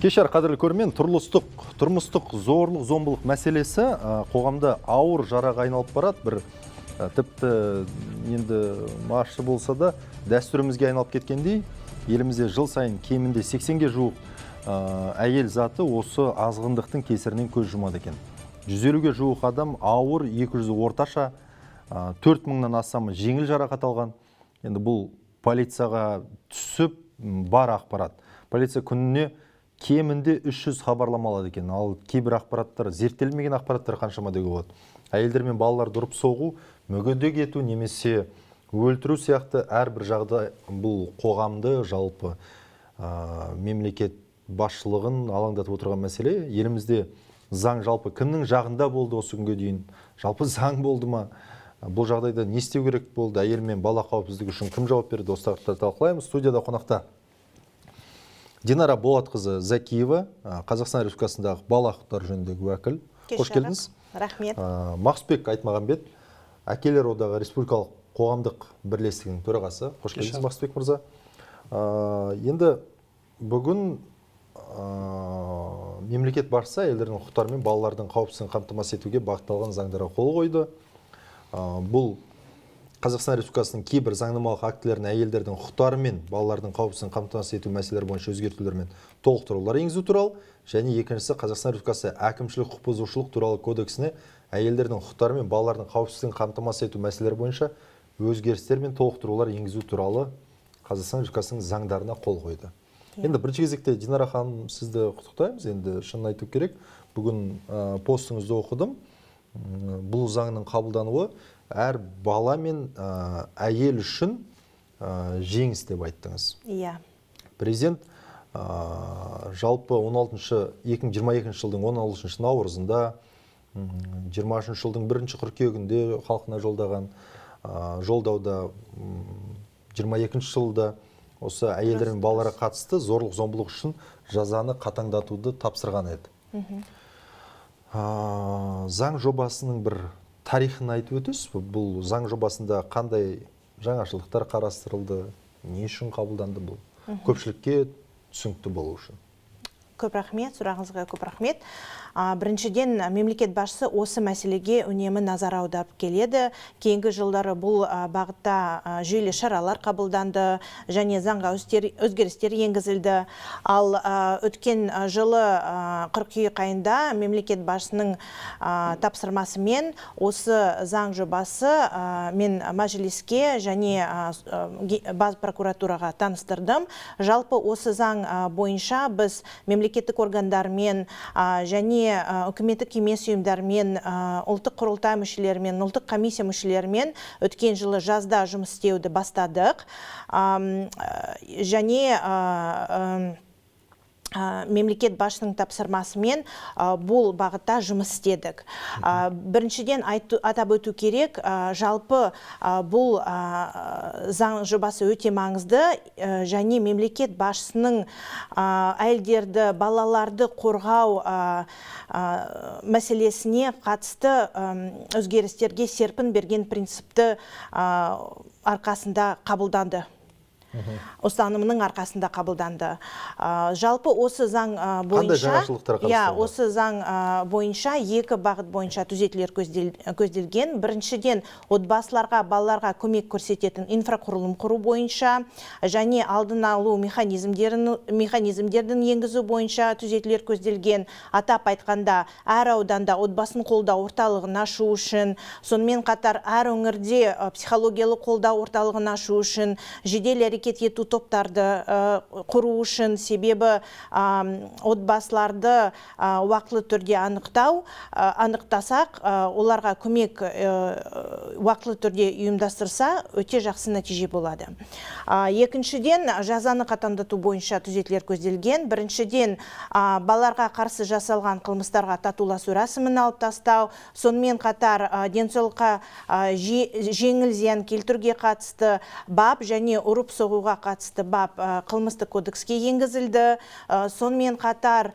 Кеш жарық, қадірлі көрермен, тұрмыстық зорлық, зомбылық мәселесі қоғамда ауыр жараға айналып барады. Бір тіпті енді ащы болса да дәстүрімізге айналып кеткендей, елімізде жыл сайын кемінде 80-ге жуық әйел заты осы азғындықтың кесірінен көз жұмады екен. 150-ге жуық адам ауыр, 200 орташа, 4000-нан астамы жеңіл жарақат алған. Енді бұл полицияға түсіп бар ақпарат. Полиция күніне кемінде 300 хабарлама алады екен. Ал кейбір ақпараттар, зерттелмеген ақпараттар қаншама деуге болады. Әйелдер мен балаларды ұрып соғу, мүгедек ету немесе өлтіру сияқты әрбір жағдай бұл қоғамды, жалпы мемлекет басшылығын алаңдатып отырған мәселе. Елімізде заң жалпы кімнің жағында болды осы күнге дейін? Жалпы заң болды ма? Бұл жағдайда не істеу керек болды? Әйел мен бала қауіпсіздігі үшін кім жауап берді? Осы тақырыпта талқылаймыз. Студияда қонақта Динара Болатқызы Закиева, Қазақстан Республикасындағы бала құқықтары жөніндегі уәкіл. Кеш Қош жарық. келдіңіз. Рахмет. Мақсұтбек Айтмағамбет, Әкелер одағы республикалық қоғамдық бірлестігінің төрағасы. Қош келдіңіз, Мақсұтбек мырза. Енді бүгін мемлекет басшысы әйелдердің құқықтары мен балалардың қауіпсіздігін қамтамасыз етуге бағытталған заңдарға қол қойды. Бұл Қазақстан Республикасының кейбір заңнамалық актілеріне әйелдердің құқықтары мен балалардың қауіпсіздігін қамтамасыз ету мәселелері бойынша өзгертулер мен толықтырулар енгізу туралы және екіншісі Қазақстан Республикасы әкімшілік құқық бұзушылық туралы кодексіне әйелдердің құқықтары мен балалардың қауіпсіздігін қамтамасыз ету мәселелері бойынша өзгерістер мен толықтырулар енгізу туралы Қазақстан Республикасының заңдарына қол қойды. Енді бірінші кезекте, Динара ханым, сізді құттықтаймыз. Енді шынын айту керек, бүгін постыңызды оқыдым. Бұл заңның қабылдануы әр бала мен әйел үшін жеңіс деп айттыңыз. Иә. Президент жалпы 2022 жылдың 16 наурызында, 23 жылдың 1 қыркүйегінде халқына жолдаған жолдауда, 22 жылда осы әйелдер мен балаларға қатысты зорлық зомбылық үшін жазаны қатаңдатуды тапсырған еді. Заң жобасының бір тарихын айтып өтесіз бе? Бұл заң жобасында қандай жаңашылдықтар қарастырылды, не үшін қабылданды бұл? Көпшілікке түсінікті болу үшін. Көп рахмет, сұрағыңызға көп рахмет. Біріншіден, мемлекет басшысы осы мәселеге үнемі назар аударып келеді. Кейінгі жылдары бұл бағытта жүйелі шаралар қабылданды және заңға өзгерістер енгізілді. Ал өткен жылы қыркүйек айында мемлекет басшысының тапсырмасымен осы заң жобасы мен мәжіліске және бас прокуратураға таныстырдым. Жалпы осы заң бойынша біз мемлекеттік органдармен және үкіметтік емес ұйымдармен, ұлттық құрылтай мүшелерімен, ұлттық комиссия мүшелерімен өткен жылы жазда жұмыс істеуді бастадық. Және мемлекет басшысының тапсырмасымен бұл бағытта жұмыс істедік. Біріншіден атап өту керек, жалпы бұл заң жобасы өте маңызды және мемлекет басшысының әйелдерді, балаларды қорғау мәселесіне қатысты өзгерістерге серпін берген принципті арқасында қабылданды. Ұстанымының арқасында қабылданды. Жалпы осы заң Қандай бойынша, жаңашылдықтар иә, қарастырылды? Осы заң бойынша екі бағыт бойынша түзетулер көзделген. Біріншіден, отбасыларға, балаларға көмек көрсететін инфрақұрылым құру бойынша және алдын алу механизмдерін енгізу бойынша түзетулер көзделген. Атап айтқанда, әр ауданда отбасын қолдау орталығын ашу үшін, сонымен қатар әр өңірде психологиялық қолдау орталығын ашу үшін, жедел әрекет ету топтарды құру үшін, себебі отбасыларды уақытылы түрде анықтасақ, оларға көмек уақытылы түрде ұйымдастырса, өте жақсы нәтиже болады. Екіншіден, жазаны қатаңдату бойынша түзетулер көзделген. Біріншіден, балаларға қарсы жасалған қылмыстарға татуласу рәсімін алып тастау, сонымен қатар, денсаулыққа жеңіл зиян келтіруге қатысты бап және ұрып соғу ұрып-соғуға қатысты бап қылмыстық кодекске енгізілді. Сонымен қатар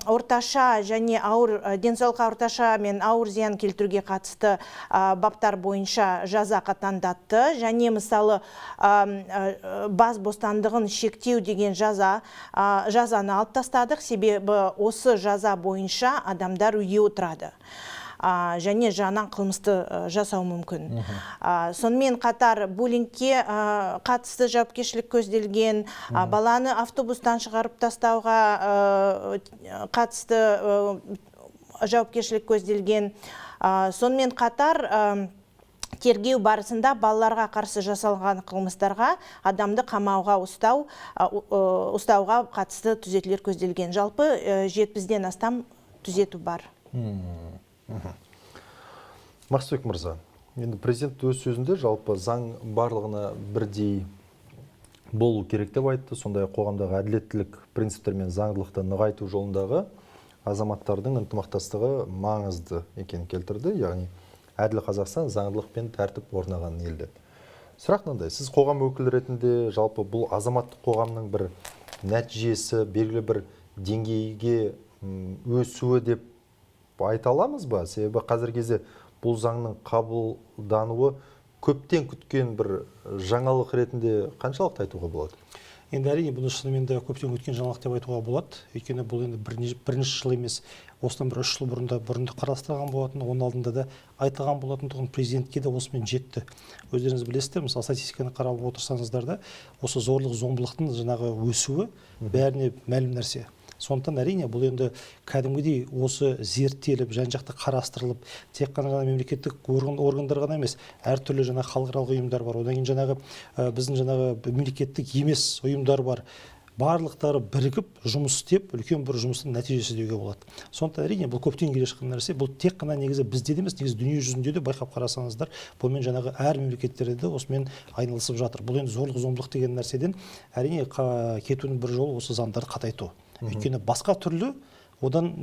орташа және ауыр денсаулыққа орташа мен ауыр зиян келтіруге қатысты баптар бойынша жаза қатаңдатты. Және мысалы бас бостандығын шектеу деген жазаны алып тастадық, себебі осы жаза бойынша адамдар үйде отырады және жанан қылмысты жасау мүмкін. Сонымен қатар буллингке қатысты жауапкершілік көзделген, баланы автобустан шығарып тастауға қатысты жауапкершілік көзделген. Сонымен қатар тергеу барысында балаларға қарсы жасалған қылмыстарға адамды қамауға ұстауға қатысты түзетулер көзделген. Жалпы 70-ден астам түзету бар. Мақсұтбек мырза, енді президент өз сөзінде жалпы заң барлығына бірдей болу керек деп айтты. Сондай-ақ қоғамдағы әділеттілік принциптер мен заңдылықты нығайту жолындағы азаматтардың ынтымақтастығы маңызды екенін келтірді. Яғни әділ Қазақстан заңдылық пен тәртіп орнаған ел деп. Сұрақ мынандай: сіз қоғам өкілі ретінде жалпы бұл азаматтық қоғамның бір нәтижесі, белгілі бір деңгейге өсуі деп айта аламыз ба? Себебі қазіргі кезде бұл заңның қабылдануы көптен күткен бір жаңалық ретінде қаншалықты айтуға болады? Енді әрине бұны шынымен де көптен күткен жаңалық деп айтуға болады. Өйткені бұл енді бірінші жыл емес, осыдан бір 3 жыл бұрын да қарастырылған болатын, оның алдында да айтылған болатын тұғын, президентке де осымен жетті. Өздеріңіз білесіздер, мысалы статистиканы қарап отырсаңыздар да, осы зорлық зомбылықтың жаңағы өсуі бәріне мәлім нәрсе. Сондықтан әрине бұл енді кәдімгідей осы зерттеліп, жан-жақты қарастырылып, тек қана жаңа мемлекеттік органдар ғана емес, әртүрлі жаңа халықаралық ұйымдар бар, одан кейін жаңағы біздің жаңағы мемлекеттік емес ұйымдар бар. Барлықтары бірігіп жұмыс істеп, үлкен бір жұмыстың нәтижесі деуге болады. Сондықтан әрине бұл көптен келе жатқан нәрсе, бұл тек қана негізі бізде де емес, негізі дүние жүзінде де байқап қарасаңыздар, бұнымен жаңағы әр мемлекеттерде де осымен айналысып жатыр. Бұл енді зорлық зомбылық деген нәрседен әрине кетудің бір жолы осы заңдарды қатайту. Өйткені басқа түрлі одан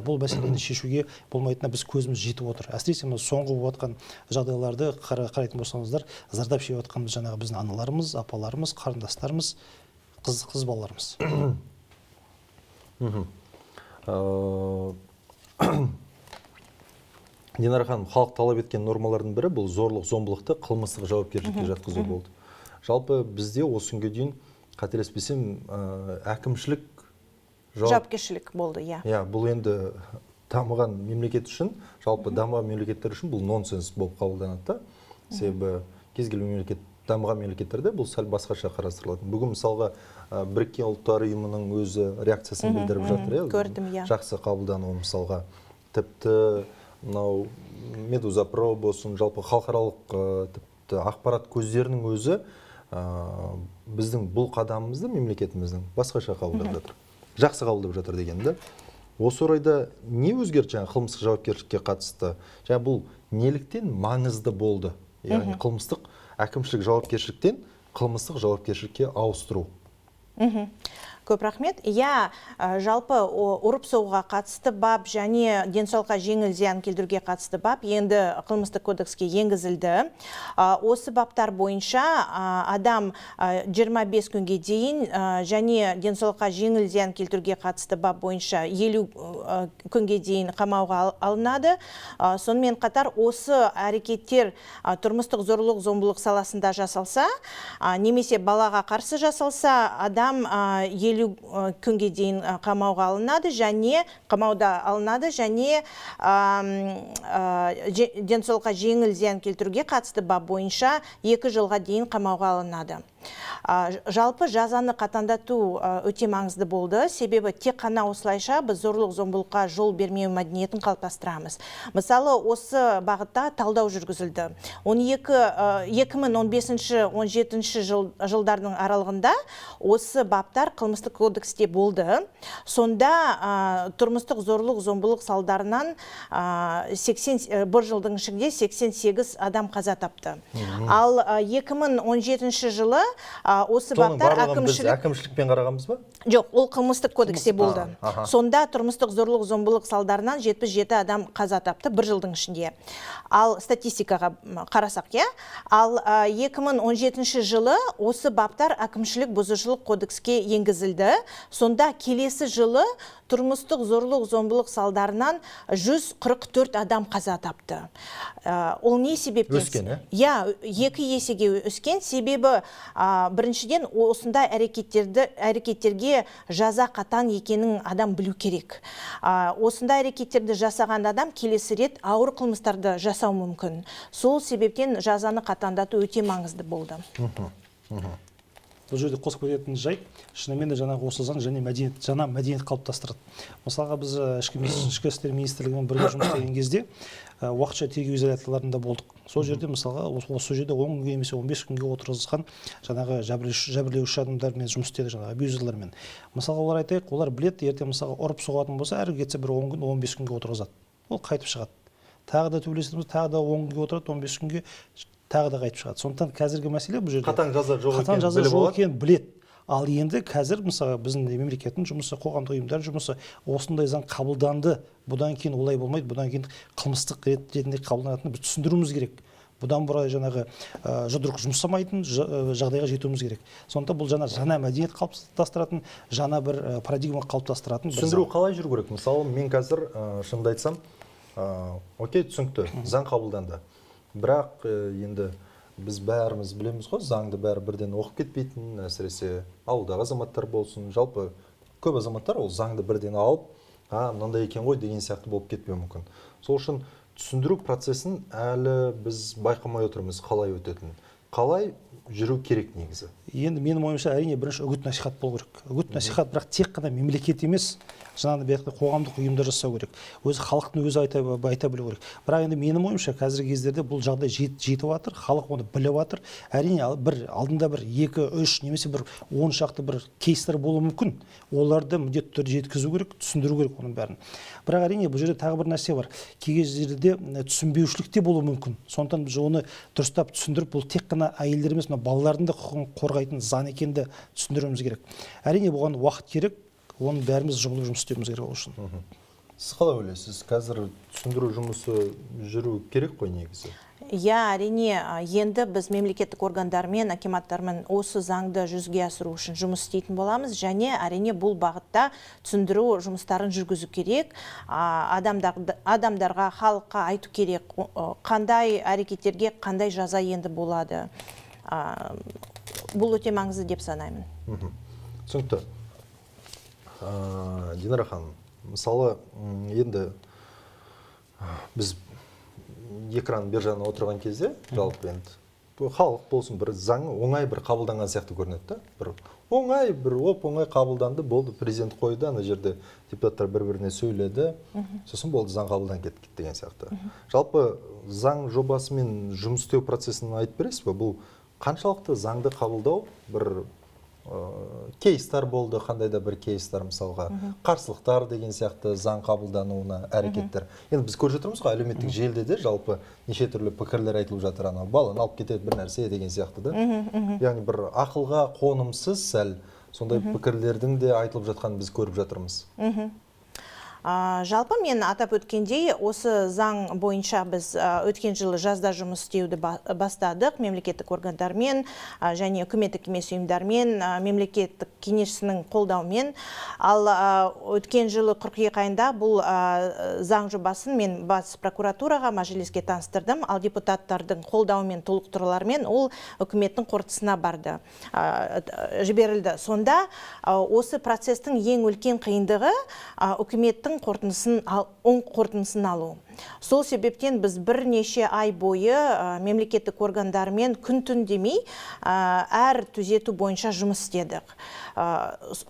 бұл мәселені шешуге болмайтынына біз көзіміз жетіп отыр. Әсіресе мына соңғы болып жатқан жағдайларды қарайтын болсаңыздар, зардап шегіп жатқан жаңағы біздің аналарымыз, апаларымыз, қарындастарымыз, қыз балаларымыз. Динара ханым, халық талап еткен нормалардың бірі бұл зорлық зомбылықты қылмыстық жауапкершілікке жатқызу болды. Жалпы бізде осы күнге дейін, қателеспесем, әкімшілік жауапкершілік болды, иә. Иә, бұл енді дамыған мемлекет үшін, жалпы дамыған мемлекеттер үшін бұл нонсенс болып қабылданады да. Себебі кез келген мемлекет, дамыған мемлекеттерде бұл сәл басқаша қарастырылады. Бүгін мысалға Біріккен Ұлттар Ұйымының өзі реакциясын білдіріп жатыр, иә. Көрдім, иә. Жақсы қабылдануы мысалға. Тіпті мынау Медуза Про болсын, жалпы халықаралық тіпті ақпарат көздерінің өзі біздің бұл қадамымызды мемлекетіміздің басқаша қабылдап жатыр. Жақсы қабылдап жатыр дегенді. Осы орайда не өзгерді жаңа қылмыстық жауапкершілікке қатысты? Жаңа бұл неліктен маңызды болды? Яғни қылмыстық әкімшілік жауапкершіліктен қылмыстық жауапкершілікке ауыстыру. Көп рахмет. Иә, жалпы ұрып соғуға қатысты бап және денсаулыққа жеңіл зиян келтіруге қатысты бап енді қылмыстық кодекске енгізілді. Осы баптар бойынша адам 25 күнге дейін және денсаулыққа жеңіл зиян келтіруге қатысты бап бойынша 50 күнге дейін қамауға алынады. Сонымен қатар осы әрекеттер тұрмыстық зорлық зомбылық саласында жасалса, немесе балаға қарсы жасалса, адам 50 күнге дейін қамауға алынады және қамауда алынады және денсаулыққа жеңіл зиян келтіруге қатысты бап бойынша 2 жылға дейін қамауға алынады. Жалпы жазаны қатаңдату өте маңызды болды, себебі тек қана осылайша біз зорлық зомбылыққа жол бермеу мәдениетін қалыптастырамыз. Мысалы, осы бағытта талдау жүргізілді. 2015-17 жылдардың аралығында осы баптар қылмыстық кодексте болды. Сонда тұрмыстық зорлық зомбылық салдарынан 81 жылдың ішінде 88 адам қаза тапты. Ал 2017 жылы осы баптар әкімшілік... Әкімшілікпен қарағанбыз ба? Жоқ, ол қылмыстық кодексте болды. Сонда тұрмыстық зорлық зомбылық салдарынан 77 адам қаза тапты бір жылдың ішінде. Ал статистикаға қарасақ, иә? Ал 2017 жылы осы баптар әкімшілік бұзушылық кодекске енгізілді. Сонда келесі жылы тұрмыстық зорлық зомбылық салдарынан 144 адам қаза тапты. Ол не себептен? Өскен, ә? Иә, 2 есеге өскен. Себебі біріншіден осындай әрекеттерге жаза қатаң екенін адам білу керек. Осындай әрекеттерді жасаған адам келесі рет ауыр қылмыстарды жасау мүмкін. Сол себептен жазаны қатаңдату өте маңызды болды. Бұл жерде қосып кететін жайт, шынымен де жаңағы осы заң және мәдениет, жаңа мәдениет қалыптастырады. Мысалға біз ішкі істер министрлігімен бірге жұмыс істеген кезде уақытша тергеу изоляторларында болдық. Сол жерде мысалға осы жерде 10 күнге немесе 15 күнге отырғызған жаңағы жәбірлеуші адамдармен жұмыс істеді, жаңағы абьюзерлермен. Мысалға олар айтайық, олар біледі, ертең мысалға ұрып соғатын болса, әрі кетсе бір 10 күн, 15 күнге отырғызады. Ол қайтып шығады. Тағы да төбелесетін болса, тағы да 10 күнге отырады, 15 күнге тағы да қайтып шығады. Сондықтан қазіргі мәселе бұл жерде қатаң жаза жоқ екенін біледі. Ал енді қазір мысалы біздің мемлекеттің жұмысы, қоғамдық ұйымдар жұмысы осындай заң қабылданды. Бұдан кейін олай болмайды, бұдан кейін қылмыстық ретінде қабылданатынын біз түсіндіруіміз керек. Бұдан бұрай жаңағы жұдырық жұмсамайтын жағдайға жетуіміз керек. Сондықтан бұл жаңа мәдениет қалыптастыратын, жаңа бір парадигма қалыптастыратын. Түсіндіру қалай жүру керек? Мысалы, мен қазір шынымды айтсам, окей, түсінікті, заң қабылданды. Бірақ енді біз бәріміз білеміз ғой, заңды бәрі бірден оқып кетпейтін, әсіресе ауылдағы азаматтар болсын, жалпы көп азаматтар ол заңды бірден алып, мынандай екен ғой деген сияқты болып кетпеуі мүмкін. Сол үшін түсіндіру процесін әлі біз байқамай отырмыз, қалай өтетінін, қалай жүру керек негізі. Енді менің ойымша, әрине бірінші үгіт насихат болу керек. Үгіт насихат, бірақ тек қана мемлекет емес, жаңағыдай қоғамдық ұйымдар жасау керек. Өзі халықтың өзі айта білу керек. Бірақ енді менің ойымша, қазіргі кездерде бұл жағдай жетіп жатыр, халық оны біліп жатыр. Әрине бір алдында бір 2, 3 немесе бір 10 шақты бір кейстер болуы мүмкін. Оларды міндетті түрде жеткізу керек, түсіндіру керек оның бәрін. Бірақ әрине бұл жерде тағы бір нәрсе бар. Кей кездерде түсінбеушілік те болуы мүмкін. Сондықтан біз оны дұрыстап түсіндіріп, бұл тек қана әйелдер емес, балалардың да құқығын қорғайтын заң екенін де түсіндіруіміз керек. Әрине бұған уақыт керек, оның бәріміз жұмылып жұмыс істеуіміз керек ол үшін. Сіз қалай ойлайсыз, қазір түсіндіру жұмысы жүру керек қой негізі? Иә, әрине, енді біз мемлекеттік органдармен, акиматтармен осы заңды жүзге асыру үшін жұмыс істейтін боламыз, және әрине бұл бағытта түсіндіру жұмыстарын жүргізу керек. Адамдарға, халыққа айту керек, қандай әрекеттерге қандай жаза енді болады. Бұл өте маңызды деп санаймын. Түсінікті. Динара ханым, мысалы, енді біз экран бер жағына отырған кезде, жалпы енді халық болсын, бір заң оңай бір қабылданған сияқты көрінеді да. Бір оңай, бір оп-оңай қабылданды, болды, президент қойды, ана жерде депутаттар бір-біріне сөйледі, сосын болды, заң қабылданып кетті деген сияқты. Жалпы заң жобасымен жұмыс істеу процесін айтып бересіз бе? Бұл қаншалықты заңды қабылдау бір кейстар болды, қандай да бір кейстар, мысалға, қарсылықтар деген сияқты заң қабылдануына әрекеттер. Енді біз көріп жатырмыз ғой, әлеуметтік желіде де жалпы неше түрлі пікірлер айтылып жатыр, анау баланы алып кетеді бір нәрсе деген сияқты да. Яғни бір ақылға қонымсыз сәл сондай пікірлердің де айтылып жатқанын біз көріп жатырмыз. Жалпы мен атап өткендей, осы заң бойынша біз өткен жылы жазда жұмыс істеуді бастадық мемлекеттік органдармен және үкіметтік емес ұйымдармен, мемлекеттік кеңесінің қолдауымен. Ал өткен жылы қыркүйек айында бұл заң жобасын мен бас прокуратураға, мәжіліске таныстырдым. Ал депутаттардың қолдауымен, толықтырулармен ол үкіметтің қорытындысына барды, жіберілді. Сонда осы процестің ең үлкен қиындығы үкіметтің оң қорытындысын алу. Сол себептен біз бірнеше ай бойы мемлекеттік органдармен күн-түн демей әр түзету бойынша жұмыс істедік.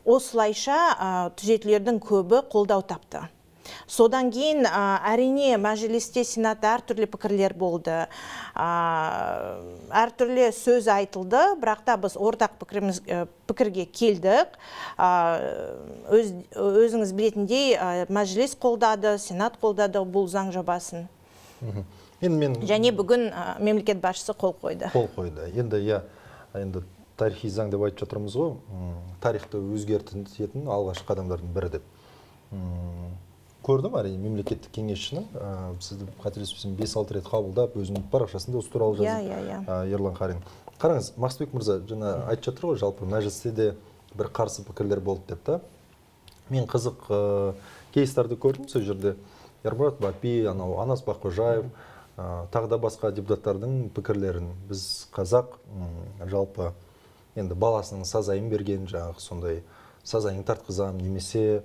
Осылайша түзетулердің көбі қолдау тапты. Содан кейін әрине мәжілісте, сенатта әртүрлі пікірлер болды, әртүрлі сөз айтылды, бірақ та біз ортақ пікірге келдік. Өзіңіз білетіндей, мәжіліс қолдады, сенат қолдады бұл заң жобасын. Және бүгін мемлекет басшысы қол қойды. Қол қойды. Енді, иә, енді Тарихи заң деп айтып жатырмыз ғой, тарихты өзгертетін алғашқы қадамдардың бірі деп. Көрдім, әрине, мемлекеттік кеңесшінің, сізді қателеспесем 5-6 рет қабылдап, өзінің парақшасында осы туралы жазып, Ерлан Қарин. Қараңыз, Мақсұтбек мырза жаңа айтып жатыр ғой, жалпы мәжілісте де бір қарсы пікірлер болды деп та. Мен қызық кейстарды көрдім сол жерде. Ермұрат Бапи, анау Анас Баққожаев, тағы да басқа депутаттардың пікірлерін. Біз қазақ жалпы енді баласының сазайын берген, жаңағы сондай сазайын тартқызам, немесе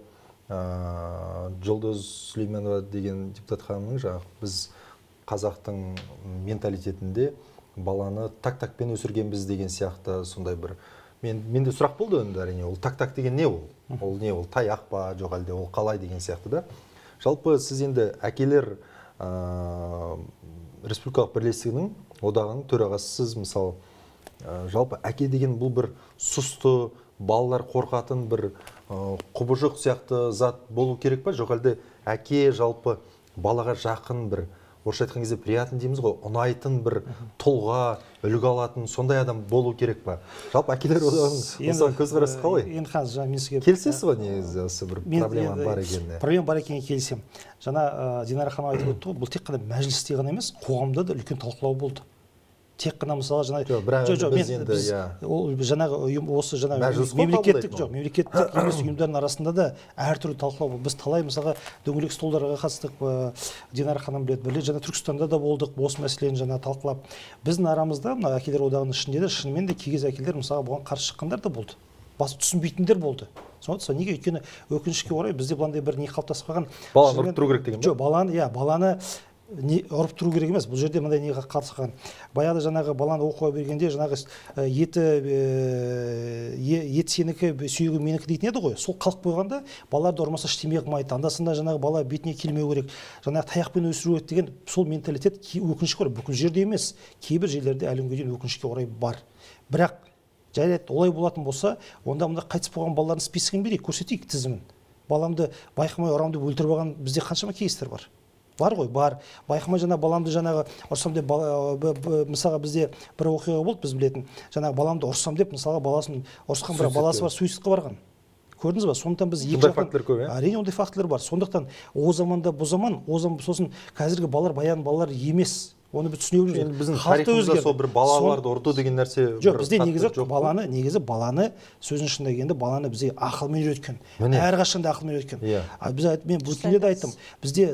Жолдос Сүлейменова деген депутат ханымның жаңағы біз қазақтың менталитетінде баланы так-такпен өсіргенбіз деген сияқты сондай бір менде сұрақ болды енді, әрине, ол так-так деген не ол? Ол не ол, таяқ па, жоқ әлде ол қалай деген сияқты да. Жалпы сіз енді әкелер республикалық бірлестігінің одағының төрағасысыз, мысалы, жалпы әке деген бұл бір сұсты, балалар қорқатын бір құбыжық сияқты зат болу керек па, жоқ әлде әке жалпы балаға жақын бір, орысша айтқан кезде приятный дейміз ғой, ұнайтын бір тұлға, үлгі алатын сондай адам болу керек па? Жалпы әкелер одағының осыған көзқарасы қалай? Енді қазір жаңа мен сізге келісесіз ба негізі осы бір проблема бар екеніне? Проблема бар екеніне келісемін. Жаңа Динара ханым айтып өтті ғой, бұл тек қана мәжілісте ғана емес, қоғамда да үлкен талқылау болды. Тек қана мысалы жаңа жоқ, біз енді ол жаңағы ұйым, осы жаңа мемлекеттік жоқ, мемлекеттік емес ұйымдардың арасында да әртүрлі талқылау болды. Біз талай мысалға дөңгелек столдарға қатыстық, Динара ханым біледі, бірле жаңа Түркістанда да болдық, осы мәселені жаңа талқылап. Біздің арамызда мына әкелер одағының ішінде де шынымен де кей кез әкелер мысалға бұған қарсы шыққандар да болды. Басып түсінбейтіндер болды. Сондықтан неге? Өйткені өкінішке орай бізде бұндай бір не қалыптасып қалған. Баланы ұрып тұру керек деген бе? Жоқ, баланы, иә, баланы не ұрып тұру керек емес. Бұл жерде мындай неге қатысқан. Баяғыда жаңағы баланы оқуға бергенде жаңағы еті ет сенікі, сүйегі менікі дейтін еді ғой. Сол қалып қойғанда балаларды ұрмаса ештеме қылмайды. Анда-санда жаңағы бала бетіне келмеу керек. Жаңағы таяқпен өсіру керек деген сол менталитет өкінішке орай бүкіл жерде емес, кейбір жерлерде әлі күнге дейін өкінішке орай бар. Бірақ жарайды, олай болатын болса, онда мында қайтыс болған балалардың списогін берейік, көрсетейік тізімін. Баламды байқамай ұрам деп өлтіріп алған бізде қаншама кейстер бар. Бар ғой, бар. Байқамай жаңа баламды жаңағы ұрсам деп, мысалға бізде бір оқиға болды, біз білетін. Жаңағы баламды ұрсам деп, мысалға баласын ұрысқан бір баласы бар, суицидқа барған. Көрдіңіз ба? Сондықтан біз екі жақтан фактілер көп, әрине ондай фактілер бар. Сондықтан о заманда, бұл заман, о заман, сосын қазіргі балалар баяғының балалары емес. Оны біз түсіне білмейміз. Енді біздің тарихымызда сол бір балаларды ұрды деген нәрсе жоқ, бізде негізі баланы, негізі баланы сөздің шынында келгенде баланы бізге ақылмен үйреткен. Әрқашан да ақылмен үйреткен. Біз мен өткенде де айттым. Бізде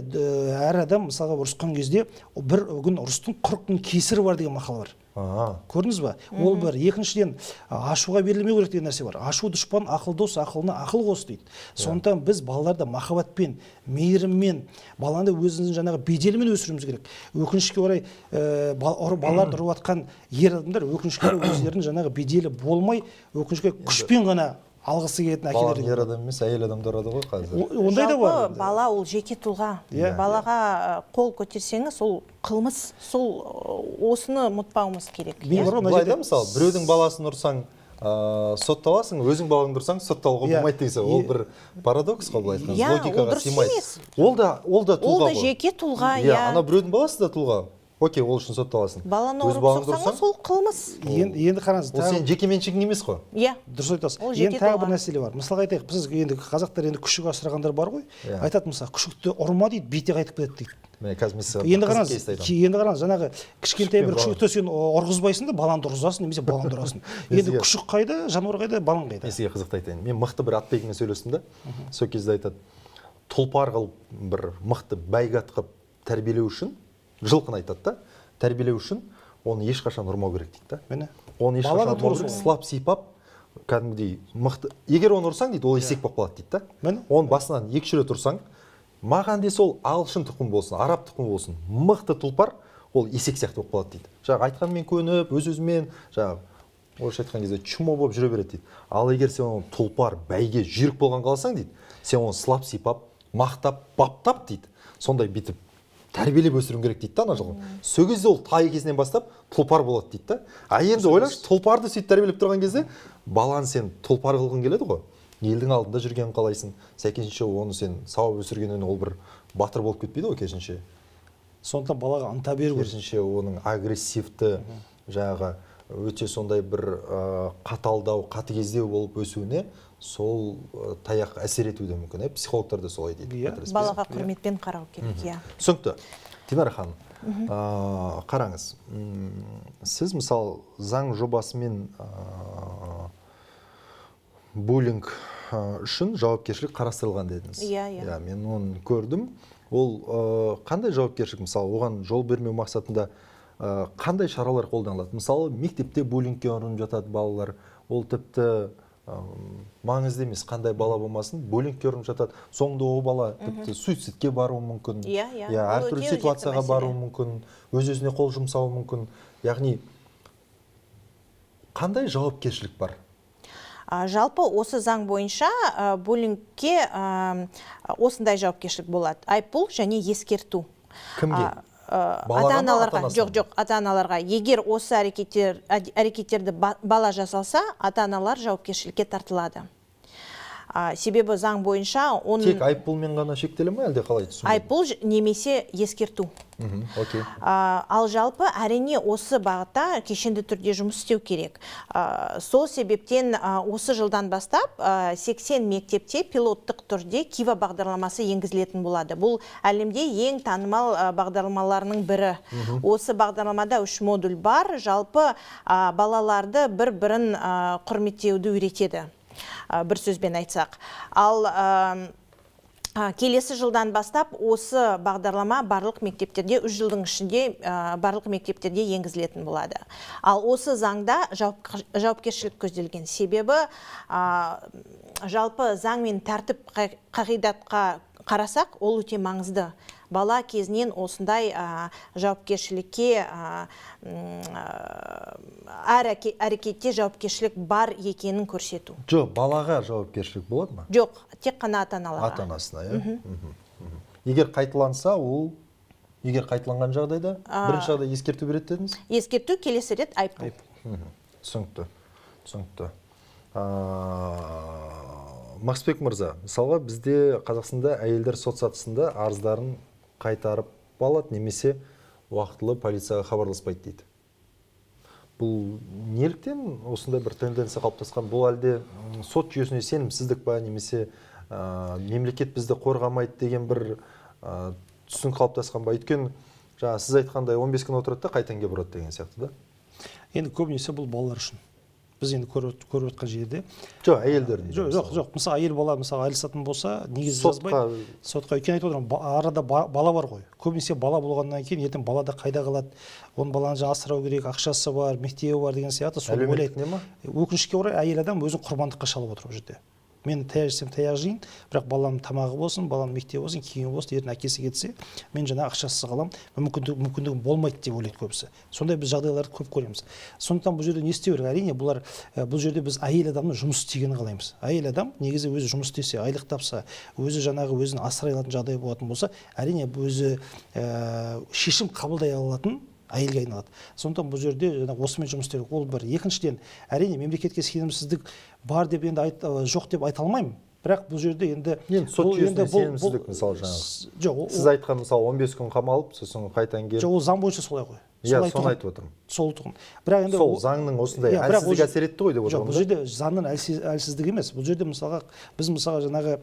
әр адам мысалға ұрысқан кезде бір күн ұрыстың 40 күн кесірі бар деген мақал бар. Көрдіңіз ба? Ол бір. Екіншіден, ашуға берілмеу керек деген нәрсе бар. Ашу дұшпан, ақыл дос, ақылына ақыл қос дейді. Сондықтан біз балаларды махаббатпен, мейіріммен, баланы өзінің жаңағы беделімен өсіруіміз керек. Өкінішке орай балаларды ұрып жатқан ер адамдар өкінішке орай өздерінің жаңағы беделі болмай, өкінішке күшпен ғана алғысы келетін әкелер. Баланы ер адам емес, әйел адамдар ұрады ғой қазір. Ондай да бар. Жалпы бала ол жеке тұлға. Балаға қол көтерсеңіз, ол қылмыс, сол осыны ұмытпауымыз керек. Былай да, мысалы, біреудің баласын ұрсаң, сотталасың, өзің балаңды ұрсаң, сотталуға болмайды деген. Ол бір парадокс қой, былай айтқанда, логикаға сыймайды. Ол да тұлға. Ол да жеке тұлға, иә. Ана біреудің баласы да тұлға. Окей, ол үшін сотталасың. Баланы ұрып соқсаңыз, ол қылмыс. Енді қараңыз, ол сенің жеке меншігің емес қой. Иә. Дұрыс айтасыз. Енді тағы бір мәселе бар. Мысалға айтайық, біз енді қазақтар енді күшік асырағандар бар ғой. Айтады мысалы, күшікті ұрма дейді, бете қайтып кетеді дейді. Міне, қазір мен сізге енді қараңыз, енді қараңыз, жаңағы кішкентай бір күшікті сен ұрғызбайсың да, балаңды ұрғызасың немесе балаңды ұрасың. Енді күшік қайда, жануар қайда, балаң қайда? Мен сізге қызықты айтайын. Мен мықты бір атбегімен сөйлестім да. Сол кезде айтады, тұлпар қылып бір мықты бәйге ат қылып тәрбиелеу үшін, жылқыны айтады да, тәрбиелеу үшін оны ешқашан ұрмау керек дейді да. Міне. Оны ешқашан ұрмау керек, сылап сипап, кәдімгідей мықты. Егер оны ұрсаң дейді, ол есек болып қалады дейді да. Міне. Оның басынан екі-үш рет ұрсаң, маған де сол ағылшын тұқым болсын, араб тұқымы болсын, мықты тұлпар ол есек сияқты болып қалады дейді. Жаңағы айтқанмен көніп, өз-өзімен, жаңағы орысша айтқан кезде чмо болып жүре береді дейді. Ал егер сен оны тұлпар, бәйге, жүйрік болған қаласаң дейді, сен оны сылап сипап, мақтап, баптап дейді, сондай бүйтіп тәрбиелеп өсіруің керек дейді да ана жылқыны. Сол кезде ол тай кезінен бастап тұлпар болады дейді да. А енді ойлаңызшы, тұлпарды сөйтіп тәрбиелеп тұрған кезде баланы сен тұлпар қылғың келеді ғой. Елдің алдында жүргенін қалайсың. Сәйкесінше оны сен сауап өсіргеннен ол бір батыр болып кетпейді ғой керісінше. Сондықтан балаға ынта беру керек. Керісінше оның агрессивті жаңағы өте сондай бір қаталдау, қатыгездеу болып өсуіне сол таяқ әсер етуі де мүмкін. Психологтар да солай дейді. Балаға құрметпен қарау керек, иә. Түсінікті. Динара ханым, қараңыз, сіз мысалы заң жобасымен буллинг үшін жауапкершілік қарастырылған дедіңіз. Иә, иә. Мен оны көрдім. Ол қандай жауапкершілік, мысалы, оған жол бермеу мақсатында қандай шаралар қолданылады? Мысалы, мектепте буллингке ұрынып жатады балалар, ол тіпті маңызды емес, қандай бала болмасын, буллингке ұрынып жатады. Соңында ол бала тіпті суицидке баруы мүмкін, Иә, иә. әртүрлі ситуацияға баруы мүмкін, өз-өзіне қол жұмсауы мүмкін. Яғни қандай жауапкершілік бар? Жалпы осы заң бойынша буллингке осындай жауапкершілік болады: айыппұл және ескерту. Кімге? Ата-аналарға. Жоқ, ата-аналарға. Егер осы әрекеттерді бала жасалса, ата-аналар жауапкершілікке тартылады. Себебі заң бойынша оның Тек айыппұлмен ғана шектеле ме, әлде қалай, түсінбедім? Айыппұл немесе ескерту. Окей. Ал жалпы, әрине, осы бағытта кешенді түрде жұмыс істеу керек. Сол себептен осы жылдан бастап 80 мектепте пилоттық түрде Кива бағдарламасы енгізілетін болады. Бұл әлемде ең танымал бағдарламаларының бірі. Осы бағдарламада 3 модуль бар. Жалпы балаларды бір-бірін құрметтеуді үйретеді. Бір сөзбен айтсақ. Ал келесі жылдан бастап осы бағдарлама барлық мектептерде, 3 жылдың ішінде барлық мектептерде енгізілетін болады. Ал осы заңда жауапкершілік көзделген. Себебі жалпы заң мен тәртіп қағидатқа қарасақ, ол өте маңызды. Бала кезінен осындай жауапкершілікке, әр әрекетте жауапкершілік бар екенін көрсету. Жоқ, балаға жауапкершілік болады ма? Жоқ, тек қана ата-аналарға. Ата-анасына, иә? Егер қайталанса, ол, егер қайталанған жағдайда, бірінші жағдай ескерту береді дедіңіз? Ескерту, келесі рет айыппұл. Түсінікті, түсінікті. Мақсұтбек мырза, мысалға, бізде Қазақстанда әйелдер сот сатысында арыздарын қайтарып алады немесе уақытылы полицияға хабарласпайды дейді. Бұл неліктен осындай бір тенденция қалыптасқан? Бұл әлде сот жүйесіне сенімсіздік па, немесе мемлекет бізді қорғамайды деген бір түсінік қалыптасқан ба? Өйткені жаңа сіз айтқандай 15 күн отырады да қайтадан келіп ұрады деген сияқты да. Енді көбінесе бұл балалар үшін. Біз енді көріп жатқан жерде. Жоқ, әйелдердің. Жоқ, жоқ, жоқ. Мысалы, әйел бала, мысалы, айырылысатын болса, негізі Сотқа жазбайды. Сотқа, өйткені айтып отырмын, арада бала бар ғой. Көбінесе бала болғаннан кейін ертең бала да қайда қалады? Оның баланы жаңа асырау керек, ақшасы бар, мектебі бар деген сияқты, соны Әлеуметтік ойлайды. не ма? Өкінішке орай, әйел адам өзін құрбандыққа шалып отыр бұл жерде. Мен таяқ жесем таяқ жейін, бірақ баламның тамағы болсын, баламның мектебі болсын, киімі болсын, ертең әкесі кетсе, мен жаңа ақшасыз қаламын, мүмкіндігім болмайды деп ойлайды көбісі. Сондай біз жағдайларды көп көреміз. Сондықтан бұл жерде не істеу керек? Әрине, бұл жерде біз әйел адамның жұмыс істегенін қалаймыз. Әйел адам негізі өзі жұмыс істесе, айлық тапса, өзі жаңағы өзін асырай алатын жағдай болатын болса, әрине өзі шешім қабылдай алатын әйелге айналады. Сондықтан бұл жерде жаңағы осымен жұмыс істеу керек. Ол бір. Екіншіден, әрине мемлекетке сенімсіздік бар деп енді жоқ деп айта алмаймын. Бірақ бұл жерде енді Енді сот бұл жүйесіне енді бұл- сенімсіздік, бұл мысалы, жаңағы. Жоқ, ол- Сіз айтқан, мысалы, 15 күн қамалып, сосын қайтадан келіп. Жоқ, ол заң бойынша солай ғой. Иә, Солай соны тұғын. айтып отырмын. Сол тұғын. Бірақ енді Сол ол- заңның осындай Иә, бірақ әлсіздігі ол әсер етті ғой деп Жоқ, отырмын бұл да. жерде заңның әлсіздігі емес. Бұл жерде мысалға біз мысалға жаңағы,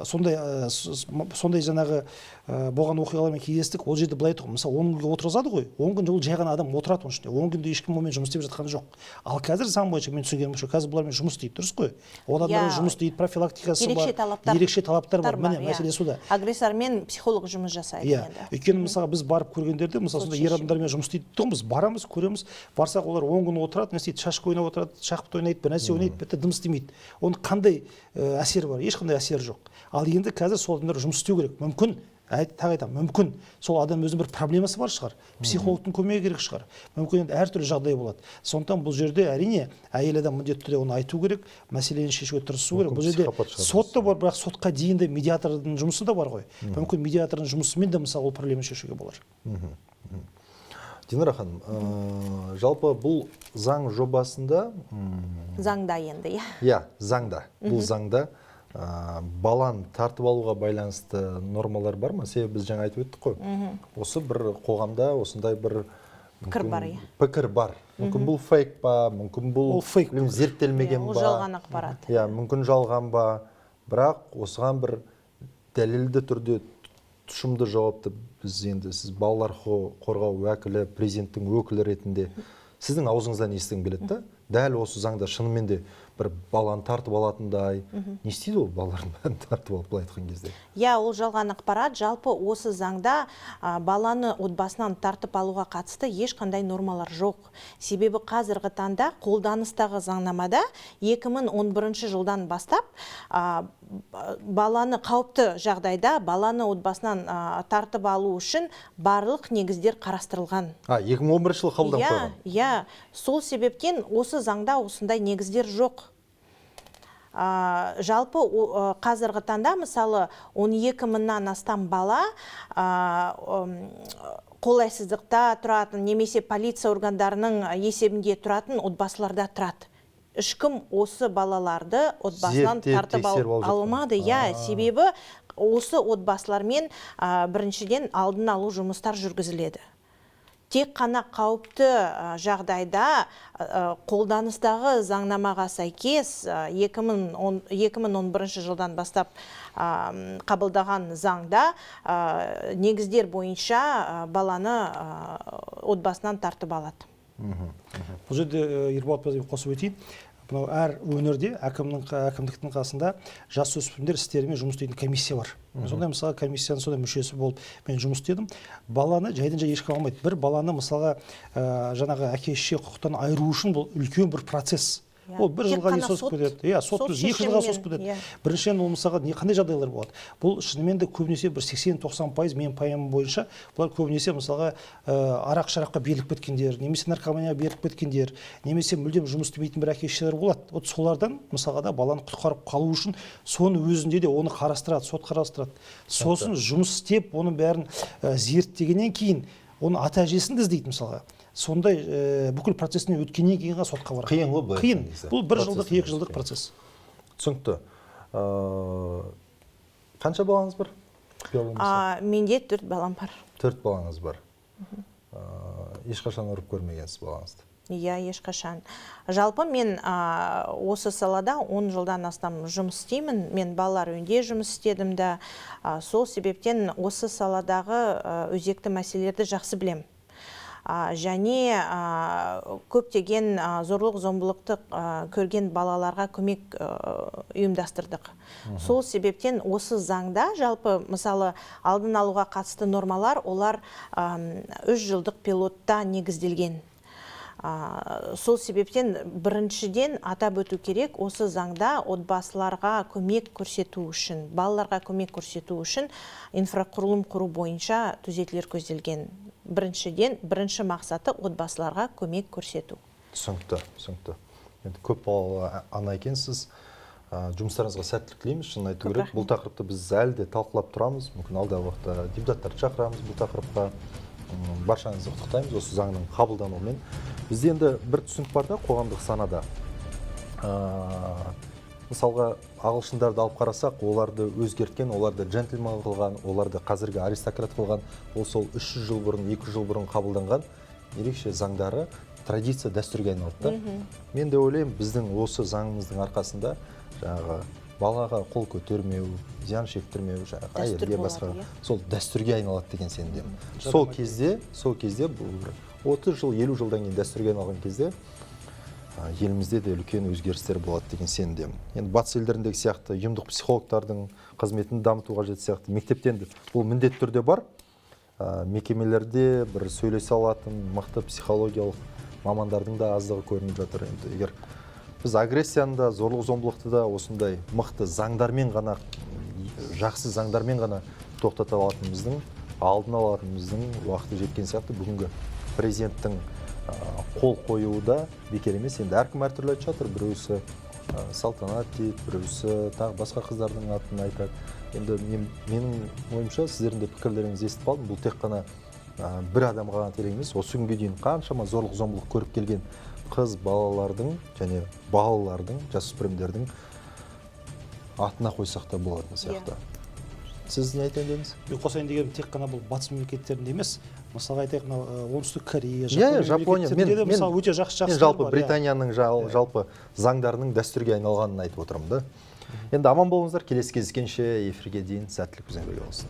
сондай жаңағы, болған оқиғалармен кездестік. Ол жерде былай тұғын. Мысалы, 10 күнге отырғызады ғой. 10 күнде ол жай ғана адам отырады оның ішінде. 10 күнде ешкім онымен жұмыс істеп жатқан жоқ. Ал қазір заң бойынша мен түсінгенім бойынша қазір бұлармен жұмыс істейді, дұрыс қой? Ол адамдармен Иә. жұмыс істейді, профилактикасы Ерекше бар, талаптар ерекше талаптар бар. бар, Міне, иә. мәселе сонда. Агрессормен психолог жұмыс жасайды Иә. енді. Өйткені мысалға біз барып көргендерде, мысалы, Сот сондай ер шешімі. адамдармен жұмыс істейді тұғынбыз, барамыз, көреміз, барсақ, олар 10 күн отырады, не істейді, шашка ойнап отырады, шахмат ойнайды, бір нәрсе ойнайды, бітті, дым істемейді. Оның қандай әсері бар? Ешқандай әсері жоқ. Ал енді қазір сол адамдар жұмыс істеу керек. Мүмкін, тағы айтамын, мүмкін сол адам өзінің бір проблемасы бар шығар, психологтың көмегі керек шығар, мүмкін енді әртүрлі жағдай болады. Сондықтан бұл жерде әрине әйел адам міндетті түрде оны айту керек, мәселені шешуге тырысу керек. Мүмкін Бұл жерде психопат шығар. сот та бар, бірақ сотқа дейін де медиатордың жұмысы да бар ғой. Мүмкін медиатордың жұмысымен де мысалы ол проблеманы шешуге болар. Динара ханым, жалпы бұл заң жобасында, Заңда енді, иә. Иә, заңда. Бұл заңда, баланы тартып алуға байланысты нормалар бар ма? Себебі біз жаңа айтып өттік қой. Осы бір қоғамда осындай бір Пікір бар, иә. Пікір бар. Мүмкін бұл фейк па, мүмкін бұл Ол фейк. Зерттелмеген Ол ба. жалған ақпарат. Иә, мүмкін жалған ба. Бірақ осыған бір дәлелді түрде тұшымды жауапты біз енді сіз балалар қорғау уәкілі, президенттің өкілі ретінде сіздің аузыңыздан естігім келеді да. Дәл осы заңда шынымен де бір баланы тартып алатындай, не істейді ол балалардың бәрін тартып алып, былай айтқан кезде? Иә, ол жалған ақпарат. Жалпы осы заңда баланы отбасынан тартып алуға қатысты ешқандай нормалар жоқ. Себебі қазіргі таңда қолданыстағы заңнамада 2011 жылдан бастап баланы қауіпті жағдайда баланы отбасынан тартып алу үшін барлық негіздер қарастырылған. 2011 жылы қабылданып қойған. Иә, сол себептен осы заңда осындай негіздер жоқ. Жалпы қазіргі таңда, мысалы, 12 мыңнан астам бала қолайсыздықта тұратын немесе полиция органдарының есебінде тұратын отбасыларда тұрады. Ешкім осы балаларды отбасынан зерттеп, тартып тексеріп алып жатқан. алмады. Иә, себебі осы отбасылармен біріншіден алдын алу жұмыстар жүргізіледі. Тек қана қауіпті жағдайда қолданыстағы заңнамаға сәйкес 2011 жылдан бастап қабылдаған заңда негіздер бойынша баланы отбасынан тартып алады. Бұл жерде Ерболат мырза, қосып өтейін. Мынау әр өңірде әкімдіктің қасында жасөспірімдер істерімен жұмыс істейтін комиссия бар. Сондай, мысалы, комиссияның сондай мүшесі болып мен жұмыс істедім. Баланы жайдан жай ешкім алмайды. Бір баланы, мысалға, жаңағы әке шеше құқықтан айыру үшін бұл үлкен бір процесс. Ол бір Тек жылға дейін қана созып кетеді. Иә, сот сот 2 жылға шешімімен, созып кетеді. иә. Біріншіден, ол мысалға қандай жағдайлар болады? Бұл шынымен де көбінесе бір 80-90% менің пайымым бойынша бұлар көбінесе мысалға, арақ шарапқа беріліп кеткендер, немесе наркоманияға беріліп кеткендер, немесе мүлдем жұмыс істемейтін бір әке шешелер болады. Вот солардан мысалға да баланы құтқарып қалу үшін соның өзінде де оны қарастырады, сот қарастырады. Сосын жұмыс істеп, оның бәрін зерттегеннен кейін оның ата әжесін де іздейді мысалға. Сондай бүкіл процесінен өткеннен кейін ғана сотқа барады. Қиын ғой былай Қиын. айтқан кезде. Бұл бір жылдық, Процесс екі жылдық қиын. процесс. Түсінікті. Қанша балаңыз бар? Құпия болмаса. Менде 4 балам бар. 4 балаңыз бар. Ешқашан ұрып көрмегенсіз балаңызды? Иә, ешқашан. Жалпы мен осы салада 10 жылдан астам жұмыс істеймін. Мен балалар үйінде жұмыс істедім да. Сол себептен осы саладағы өзекті мәселелерді жақсы білемін. Және көптеген зорлық, зомбылықты көрген балаларға көмек ұйымдастырдық. Сол себептен осы заңда жалпы, мысалы, алдын алуға қатысты нормалар, олар 3 жылдық пилотта негізделген. Сол себептен біріншіден атап өту керек, осы заңда отбасыларға көмек көрсету үшін, балаларға көмек көрсету үшін инфрақұрылым құру бойынша түзетулер көзделген. Біріншіден, бірінші мақсаты отбасыларға көмек көрсету. Түсінікті, түсінікті. Енді көп балалы ана екенсіз. Жұмыстарыңызға сәттілік тілейміз, шынын айту Көп керек. Бұл рахмет. тақырыпты біз әлі де талқылап тұрамыз. Мүмкін алдағы уақытта депутаттарды шақырамыз бұл тақырыпқа. Баршаңызды құттықтаймыз осы заңның қабылдануымен. Бізде енді бір түсінік бар да қоғамдық санада. Мысалға, ағылшындарды алып қарасақ, оларды өзгерткен, оларды джентльмен қылған, оларды қазіргі аристократ қылған, ол сол 300 жыл бұрын, 200 жыл бұрын қабылданған ерекше заңдары традиция, дәстүрге айналды да. Мен де ойлаймын, біздің осы заңымыздың арқасында жаңағы балаға қол көтермеу, зиян шектірмеу, жаңағы Дәстүр әйелге болады, басқа иә. сол дәстүрге айналады деген сенімдемін. Жадамай Сол кезде бұл бір 30 жыл, 50 жылдан кейін дәстүрге айналған кезде, елімізде де үлкен өзгерістер болады деген сенімдемін. Енді батыс елдеріндегі сияқты ұйымдық психологтардың қызметін дамыту қажет сияқты. Мектептен де бұл міндетті түрде бар. Мекемелерде бір сөйлесе алатын мықты психологиялық мамандардың да аздығы көрініп жатыр. Енді егер біз агрессияны да, зорлық зомбылықты да осындай мықты заңдармен ғана, жақсы заңдармен ғана тоқтата алатынымыздың, алдын алатынымыздың уақыты жеткен сияқты. Бүгінгі президенттің қол қоюы да бекер емес. Енді әркім әртүрлі айтып жатыр. Біреусі Салтанат дейді, біреусі тағы басқа қыздардың атын айтады. Енді менің ойымша, сіздердің де пікірлеріңізді естіп қалдым. Бұл тек қана бір адамға ғана керек емес. Осы күнге дейін қаншама зорлық зомбылық көріп келген қыз балалардың және балалардың, жасөспірімдердің атына қойсақ та болатын сияқты. Сіз не айтайын дедіңіз? Мен қосайын дегенім, тек қана бұл батыс мемлекеттерінде емес, мысалға айтайық, мынау Оңтүстік Корея, Иә, Жапония. Мен, мысалы, өте жақсы мен жақсы жалпы бар, иә. Британияның жалпы заңдарының дәстүрге айналғанын айтып отырмын да. Енді аман болыңыздар, келесі кездескенше, эфирге дейін сәттілік бізбен бірге болсын.